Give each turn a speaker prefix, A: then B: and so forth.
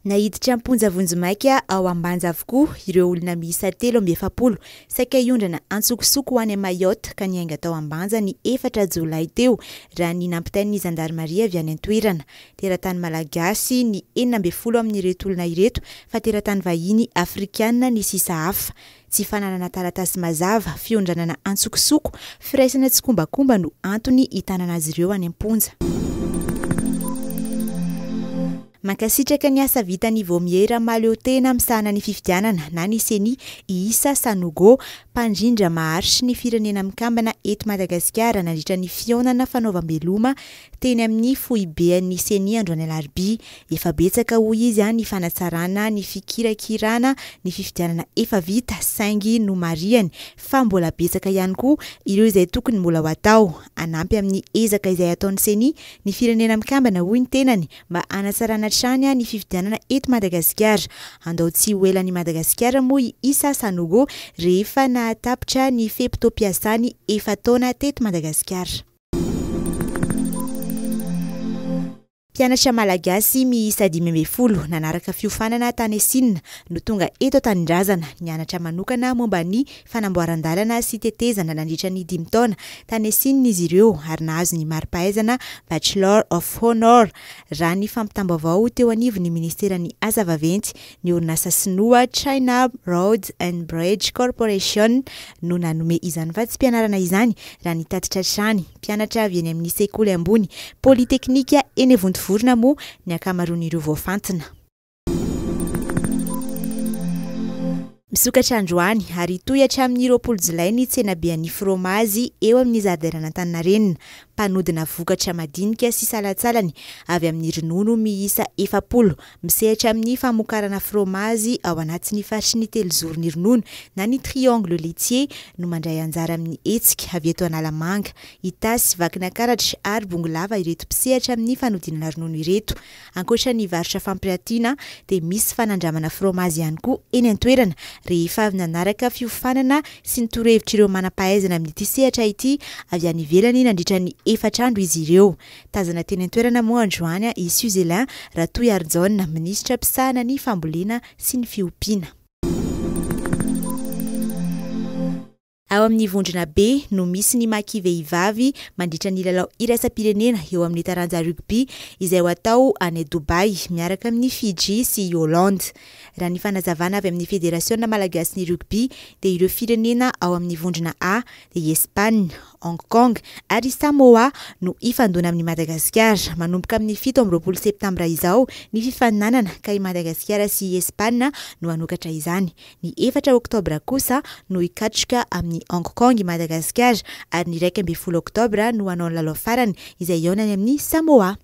A: Naiditra am-ponja vonjimaika ao Ambanja avokoa ireo olona miisa 43 saika hiondrana antsokosoko ho any Mayotte ka niainga tao Ambanja ny 4 jolay teo, raha ny nampitain'ny zandarimaria avy any an-toerana. Teratany malagasy ny 16 amin'ireto olona ireto fa teratany vahiny afrikanina ny sisa hafa. Tsy fananana taratasy mazava, fiondranana antsokosoko, firaisana tsikombakomba no antony hitanana azy ireo any am-ponja. Mankasitraka ny asa vitan'ny Vaomiera mahaleotena misahana ny fifidianana na ny Ceni i Issa Sanogo, mpandrindra maharitry ny Firenena Mikambana eto Madagasikara nandritra ny fihaonana fanaovam-beloma teny amin'ny foiben'ny Ceni androany alarobia. Efa betsaka hoy izy ny fanatsarana ny fikirakirana ny fifidianana efa vita saingy nomarihany fa mbola betsaka ihany koa ireo izay tokony mbola ho atao. Hanampy amin'ny ezaka izay ataon'ny Ceni ny Firenena Mikambana hoy ny tenany mba hanatsarana hatrany ny fifidianana eto Madagasikara. Handao tsy ho ela an'i Madagasikara moa i Issa Sanogo rehefa nahatapitra ny fe-potoam-piasany efa-taona teto Madagasikara. Mpianatra malagasy miisa 15 nanaraka fiofanana tany Sina no tonga eto an-tanindrazana nianatra manokana momba ny fanamboaran-dalana sy tetezana nandritra ny dimy taona tany Sina izy ireo ary nahazo ny mari-pahaizana Bachelor of Honor raha ny fampitam-baovao teo anivon'ny ministeran'ny asa vaventy. Ny orinasa sinoa China Road and Bridge Corporation no nanome izany vatsim-pianarana izany raha ny tatitra hatrany. Mpianatra avy eny amin'ny sekoly ambony Politeknika eny Vontovorona moa ny ankamaroan'ireo voafantina. Misokatra androany ary hitohy hatramin'ny 20 jolay ny tsenabean'ny fromazy eo amin'ny zaridainan'Antaninarenina. Mpanodina vokatra madinika sy salantsalany avy amin'ny ronono miisa 40 Misehatra amin'ny famokarana fromazy ao anatin'ny faritry ny telozoron'ny ronono na ny triangle laitier no mandray anjara amin'ny hetsika avy eto Analamanga, Itasy, Vakinankaratra ary Bongolava ireto mpisehatra amin'ny fanodinana ronono ireto. Ankoatra ny varotra fampiratiana dia misy fanandramana fromazy ihany koa eny an-toerana rehefa avy nanaraka fiofanana sy ny torohevitr'ireo manam-pahaizana amin'ity sehatra ity avy any ivelany nandritra ny efatra andro izy ireo. Tazana teny an-toerana moa androany i Suzelin Ratohiarijaona, minisitra mpisahana ny fambolena sy ny fiompiana. Ao amin'ny vondrona B no misy ny Maki vehivavy mandritra ny lalao iraisam-pirenena eo amin'ny taranja rugby izay ho atao any Dubaï miaraka amin'i Fidji sy i Hollande. Raha ny fanazavana avy amin'ny Federasiona malagasin'ny rugby dia ireo firenena ao amin'ny vondrona A dia i Espagne, Hong Kong ary Samoa no hifandona amin'i Madagasikara. Manomboka amin'ny 27 septambra izao ny fifaninanana ka i Madagasikara sy i Espagne no hanokatra izany. Ny 4 oktobra kosa no hikatroka amin'i Hong Kong i Madagasikara ary ny 11 oktobra no hanao ny lalao farany izay hihaonany amin'i Samoa.